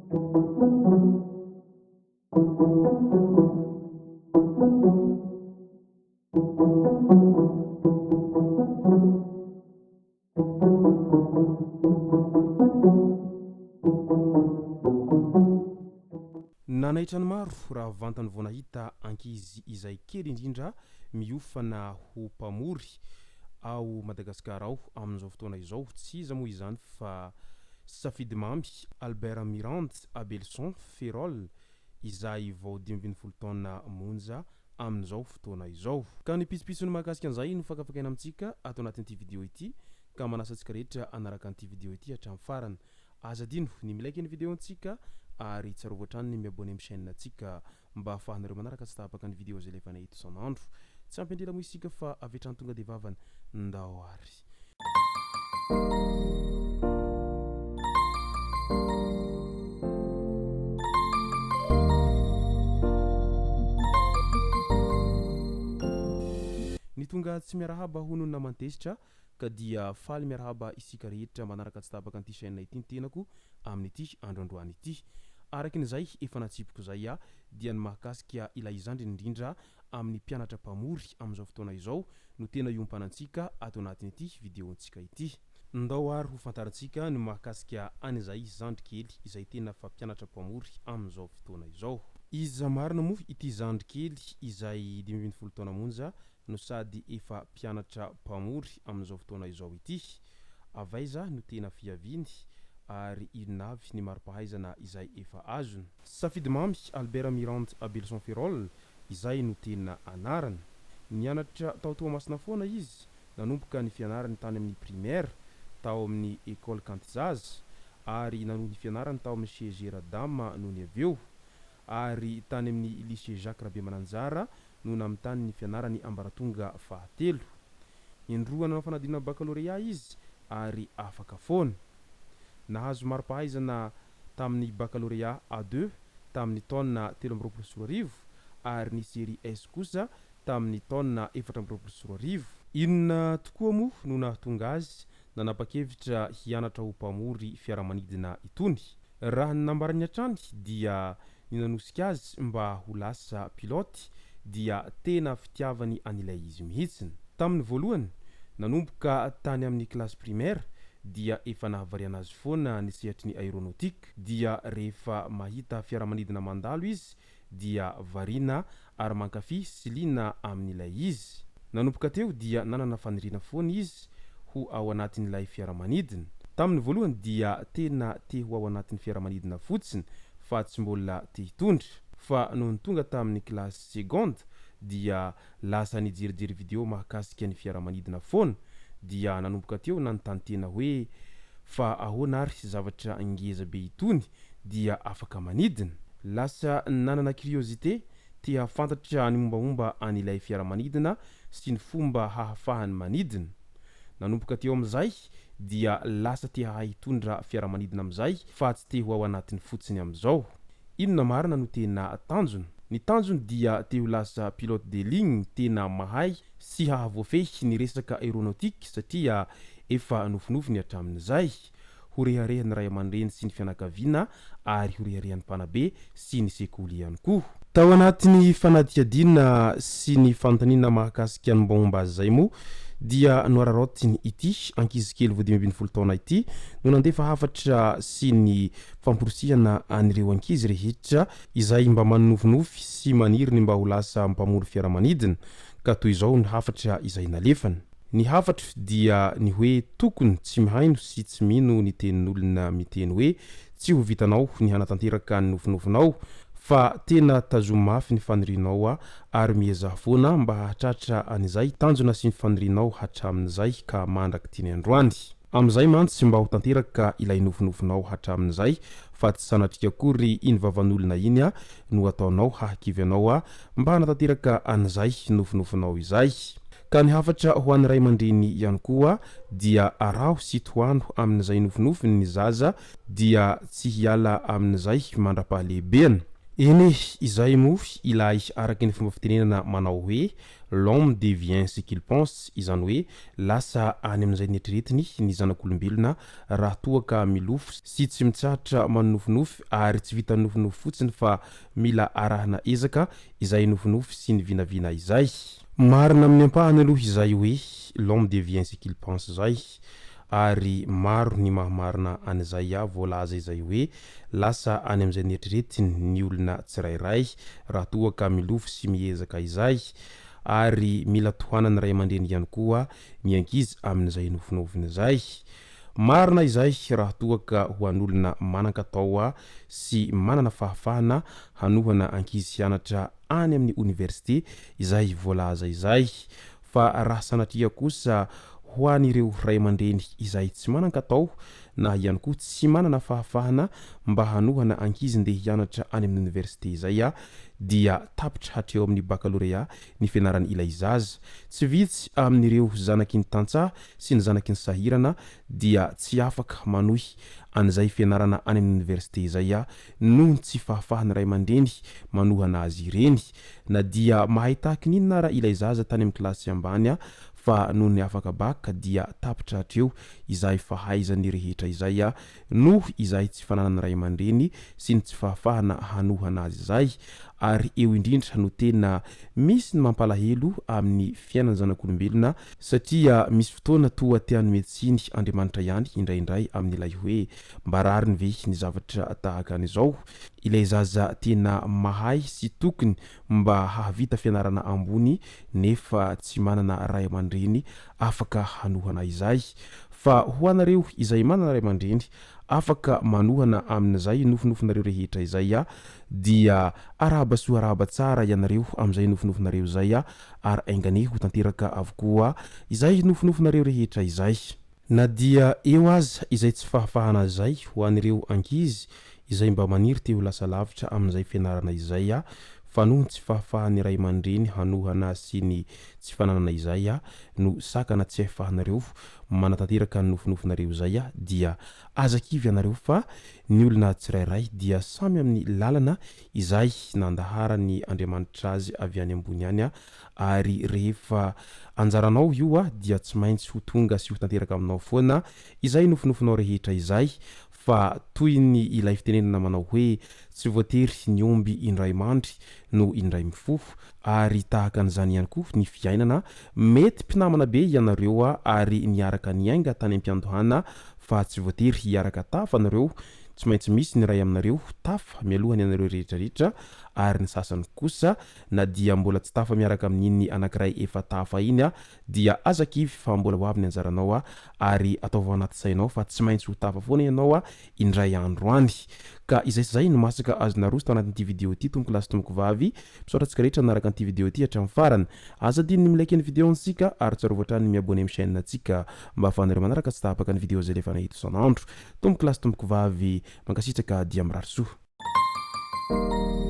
Nanaitra ny maro raha vantany vao nahita ankizy izay kely indrindra miofana ho mpamory ao Madagasikara ao amin'izao fotoana izao. Tsy iza moa izany fa Safidimamy Albert Mirand Abelson Ferol izay vao 15 taona monja amin'izao fotoana izao. Ka ny pitsopitsony mahakasika an'izay no fakafakaina amintsika ato anatin'ity video ity ka manasa antsika rehetra hanaraka an'ity video ity hatramin'ny farany. Aza adino ny mi-like ny video antsika ary tsarovy hatrany ny mi-abonner amin'ny chaîne antsika mba ahafahanareo manaraka tsy tapaka ny video izay alefanay eto isan'andro. Tsy ampy andrila moa isika fa avy hatrany tonga dia vavany. Ndao ary. Ny tonga tsy miarahaba hono ny naman-tezitra ka dia faly miarahaba isika rehetra manaraka tsy tapaka an'ity chaîne ity ny tenako amin'ity andro androany ity. Araky ny izay efa natsipiko izay aho dia ny mahakasika ilay zandriny indrindra amin'ny mpianatra mpamory amin'izao fotoana izao no tena iompanantsika ato anatin'ity video-ntsika ity. Ndao ary ho fantarintsika ny mahakasika an'izay zandry kely izay tena fa mpianatra mpamory amin'izao fotoana izao. Iza marina moa ity zandry kely izay 15 taona monja no sady efa mpianatra mpamory amin'izao fotoana izao ity? Avy aiza no tena fiaviany ary inona avy ny mari-pahaizana izay efa azony? Safidimamy Albert Mirand Abelson Ferol izay no tena anarany. Nianatra tao Toamasina foana izy nanomboka ny fianarany tany amin'ny primaire tao amin'ny Ecole Kantizaza ary nanohy ny fianarany tao amin'ny CEG Radama nony avy eo ary tany amin'ny Lycée Jacques Rabemananjara no namitany ny fianarany ambaratonga fahatelo. Indroa nanao fanadinana bakalorea izy ary afaka foana. Nahazo mari-pahaizana tamin'ny bakalorea A2 tamin'ny taona 2023 ary ny série S kosa tamin'ny taona 2024. Inona tokoa moa no nahatonga azy nanapa-kevitra hianatra ho mpamory fiaramanidina itony? Raha ny nambarany hatrany dia ny nanosika azy mba ho lasa pilote dia tena fitiavany an'ilay izy mihitsy. Tamin'ny voalohany, nanomboka tany amin'ny kilasy primaire dia efa nahavariana azy foana ny sehatry ny aéronautique dia rehefa mahita fiaramanidina mandalo izy dia variana ary mankafy sy liana amin'ilay izy. Nanomboka teo dia nanana faniriana foana izy ho ao anatin'ilay fiaramanidina. Tamin'ny voalohany dia tena te ho ao anatin'ny fiaramanidina fotsiny fa tsy mbola te hitondra. Fa nony tonga tamin'ny kilasy seconde dia lasa nijerijery video mahakasika ny fiaramanidina foana dia nanomboka teo nanontany tena hoe fa ahoana ary zavatra ngeza be itony dia afaka manidina? Lasa nanana curiosité te hahafantatra ny mombamomba an'ilay fiaramanidina sy ny fomba hahafahany manidina. Nanomboka teo amin'izay dia lasa te hahay hitondra fiaramanidina amin'izay fa tsy te ho ao anatiny fotsiny amin'izao. Inona marina no tena tanjona? Ny tanjony dia te ho lasa pilote de ligne tena mahay sy hahavoafehy ny resaka aeronautique satria efa nofinofiny hatramin'izay. Ho reharehan'ny ray aman-dreny sy ny fianakaviana ary ho reharehan'ny mpanabe sy ny sekoly ihany koa. Tao anatin'ny fanadihadiana sy ny fanontaniana mahakasika ny mombamomba azy izay moa dia noararaotiny ity ankizikely vao 15 taona ity no nandefa hafatra sy ny famporisihana an'ireo ankizy rehetra izay mba manonofinofy sy maniry ny mba ho lasa mpamory fiaramanidina ka toy izao ny hafatra izay nalefany. Ny hafatro dia ny hoe tokony tsy mihaino sy tsy mino ny tenin'olona miteny hoe tsy ho vitanao ny hanatanteraka ny nofinofinao fa tena tazomy mafy ny fanirianao ary miezaha foana mba hahatratra an'izay tanjona sy ny fanirianao hatramin'izay ka mandrak'ity ny androany. Amin'izay mantsy mba ho tanteraka ilay nofinofinao hatramin'izay fa tsy sanatria akory iny vavan'olona iny no ataonao hahakivy anao mba hanatanteraka an'izay nofinofinao izay. Ka ny hafatra ho an'ny ray aman-dreny ihany koa dia araho sy tohano amin'izay nofinofiny ny zaza dia tsy hiala amin'izay mandra-pahalehibeany. Eny e, izay moa ilay araka ny fomba fitenenana manao hoe l'homme devient ce qu'il pense, izany hoe lasa any amin'izay neritreretiny ny zanak'olombelona raha toa ka milofo sy tsy mitsahatra manonofinofy ary tsy vitan'ny nofinofy fotsiny fa mila arahana ezaka izay nofinofy sy ny vinavina izay. Marina amin'ny ampahany aloha izay hoe l'homme devient ce qu'il pense izay ary maro ny maha-marina an'izay voalaza izay hoe lasa any amin'izay neritreretiny ny olona tsirairay raha toa ka milofo sy miezaka izay ary mila tohanan'ny ray aman-dreny ihany koa ny ankizy amin'izay nofinofiny izay. Marina izay raha toa ka ho an'olona manan-katao sy manana fahafahana hanohana ankizy hianatra any amin'ny oniversite izay voalaza izay fa raha sanatria kosa ho an'ireo ray aman-dreny izay tsy manan-katao na ihany koa tsy manana fahafahana mba hanohana ankizy ndeha hianatra any amin'ny oniversite izay dia tapitra hatreo amin'ny bakalorea ny fianarany ilay zaza. Tsy vitsy amin'ireo zanaky ny tantsaha sy ny zanaky ny sahirana dia tsy afaka manohy an'izay fianarana any amin'ny oniversite izay noho ny tsy fahafahan'ny ray aman-dreny manohana azy ireny. Na dia mahay tahaky ny inona ara ilay zaza tany amin'ny kilasy ambany fa nony afaka bac dia tapitra hatreo izay fahaizany rehetra izay noho izay tsy fananany ray aman-dreny sy ny tsy fahafahana hanohana azy izay ary eo indrindra no tena misy ny mampalahelo amin'ny fiainan'ny zanak'olombelona satria misy fotoana toa te hanome tsiny Andriamanitra ihany indraindray amin'ilay hoe mba rariny ve ny zavatra tahaka an'izao? Ilay zaza tena mahay sy tokony mba hahavita fianarana ambony nefa tsy manana ray aman-dreny afaka hanohana izay. Fa ho anareo izay manana ray aman-dreny afaka manohana amin'izay nofinofinareo rehetra izay dia arahaba soa arahaba tsara ianareo amin'izay nofinofinareo izay ary ainganie ho tanteraka avokoa izay nofinofinareo rehetra izay. Na dia eo aza izay tsy fahafahana izay ho an'ireo ankizy izay mba maniry te ho lasa lavitra amin'izay fianarana izay fa noho ny tsy fahafahan'ny ray aman-dreny hanohana sy ny tsy fananana izay no sakana tsy ahifahanareo manatanteraka ny nofinofinareo izay dia aza kivy ianareo fa ny olona tsirairay dia samy amin'ny lalana izay nandaharan'ny Andriamanitra azy avy any ambony any ary rehefa anjaranao io dia tsy maintsy ho tonga sy ho tanteraka aminao foana izay nofinofinao rehetra izay fa toy ny ilay fitenenana manao hoe tsy voatery ny omby indray mandry no indray mifoha ary tahaka an'izany ihany koa ny fiainana, mety mpinamana be ianareo ary niaraka niainga tany am-piandohana fa tsy voatery hiaraka tafa nareo, tsy maintsy misy ny iray aminareo tafa mialoha ny anareo rehetra rehetra ary ny sasany kosa na dia mbola tsy tafa miaraka amin'iny anankiray efa tafa iny dia aza kivy fa mbola ho avy ny anjaranao ary ataovy ao anaty sainao fa tsy maintsy ho tafa foana ianao indray andro any. Ka izay sy izay no masaka azo naroso tao anatin'ity video ity tompoko lahy sy tompoko vavy. Misaotra antsika rehetra nanaraka an'ity video ity hatramin'ny farany. Aza adino ny mi-like ny video antsika ary tsarovy hatrany ny mi-abonner amin'ny chaîne antsika mba ahafahanareo manaraka tsy tapaka ny video izay alefanay eto isan'andro. Tompoko lahy sy tompoko vavy, mankasitraka dia mirary soa.